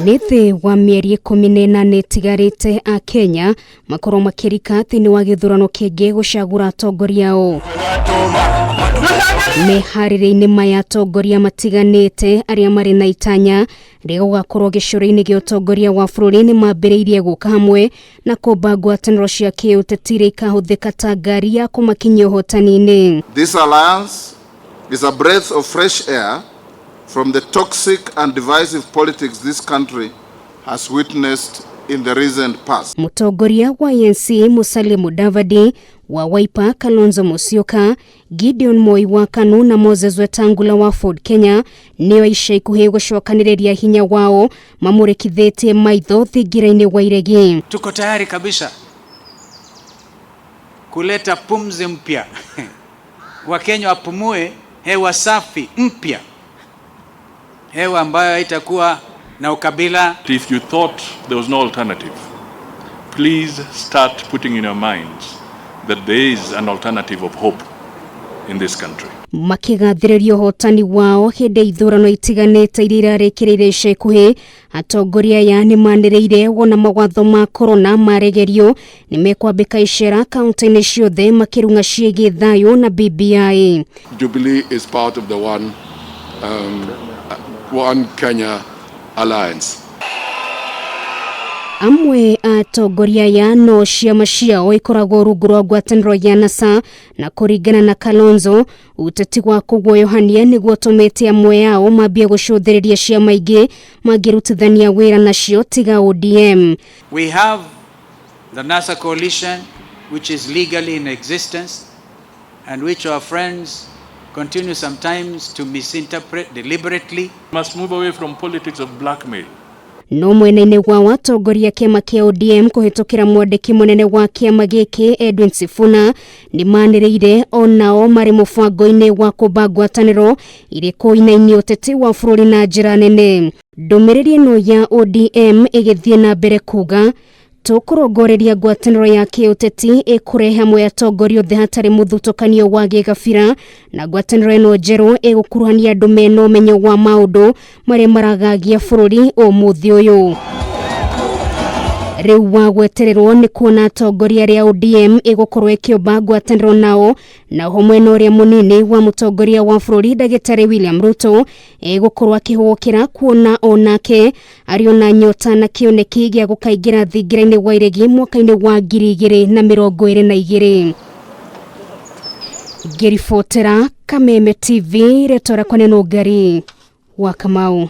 Nĩ thĩ wa mĩeri 14 ĩtigarĩte a Kenya makorwo makĩrika thĩinĩ wa gĩthurano kĩngĩ gũcagũra atongoria ao. Meharĩria-inĩ maya atongoria matiganĩte arĩa marĩ na itanya rĩa gũgakorwo gĩcũrĩ-inĩ gĩa ũtongoria wa bũrũri nĩ mambĩrĩirie gũka hamwe na kũmba ngwatanĩro cia kĩũteti iria ikahũthĩka ta ngari ya kũmakinyia ũhotani-inĩ. This alliance is a breath of fresh air from the toxic and divisive politics this country has witnessed in the recent past. Mũtongoria wa ANC Musalia Mudavadi, wa Wiper Kalonzo Musyoka, Gideon Moi wa KANU na Moses Wetangula wa Ford Kenya nĩo ica ikuhĩ gũcokanĩrĩria hinya wao mamũrĩkithĩtie maitho thingira-inĩ wa iregi. Tuko tayari kabisa kuleta pumzi mpya Wakenya wapumue hewa safi mpya, hewa ambayo haitakuwa na ukabila. If you thought there was no alternative, please start putting in your minds that there is an alternative of hope in this country. Makĩgathĩrĩria ũhotani wao hĩndĩ ya ithurano itiganĩte iria irarĩkĩrĩire ica ikuhĩ, atongoria aya nĩ manĩrĩire wona mawatho ma korona maregerio nĩ mekwambĩka icera kaunti-inĩ ciothe makĩrung'a ciĩgiĩ thayũ na BBI. Jubilee is part of the One Kenya Alliance. Amwe a atongoria aya no ciama ciao ikoragwo rungu rwa ngwatanĩro ya NASA, na kũringana na Kalonzo, ũteti wa kũguoyohania nĩguo ũtũmĩte amwe ao mambie gũcũthĩrĩria ciama ingĩ mangĩrutithania wĩra nacio tiga ODM. We have the NASA coalition, which is legally in existence and which our friends continue sometimes to misinterpret deliberately. Must move away from politics of blackmail. No mwena-inĩ wa atongoria kĩama kĩa ODM kũhĩtũkĩra mwandĩki mũnene wa kĩama gĩkĩ Edwin Sifuna nĩ manĩrĩire onao marĩ mũbango-inĩ wa kũmba ngwatanĩro irĩ kũinainia ũteti wa bũrũri na njĩra nene. Ndũmĩrĩri ĩno ya ODM ĩgĩthiĩ na mbere kuga tũkũrongoreria ngwatanĩro ya kĩũteti ĩkũrehe hamwe atongoria othe hatarĩ mũthutũkanio wa gĩgabira, na ngwatanĩro ĩno njerũ ĩgũkuruhania andũ mena ũmenyo wa maũndũ marĩa maragagia bũrũri ũmũthĩ ũyũ. Rĩu wa gwetererwo nĩ kuona atongoria arĩa ODM ĩgũkorwo ĩkĩũmba ngwatanĩro nao, na oho mwena ũrĩa mũnini wa mũtongoria wa bũrũri ndagĩtarĩ William Ruto ĩgũkorwo akĩhũgũkĩra kuona onake arĩ ona nyota na kĩoneki gĩa gũkaingĩra thingira-inĩ wa iregi mwaka-inĩ wa 2022. Ngĩribotera Kameme TV, rĩtwa rĩakwa nĩ Nũngari wa Kamau.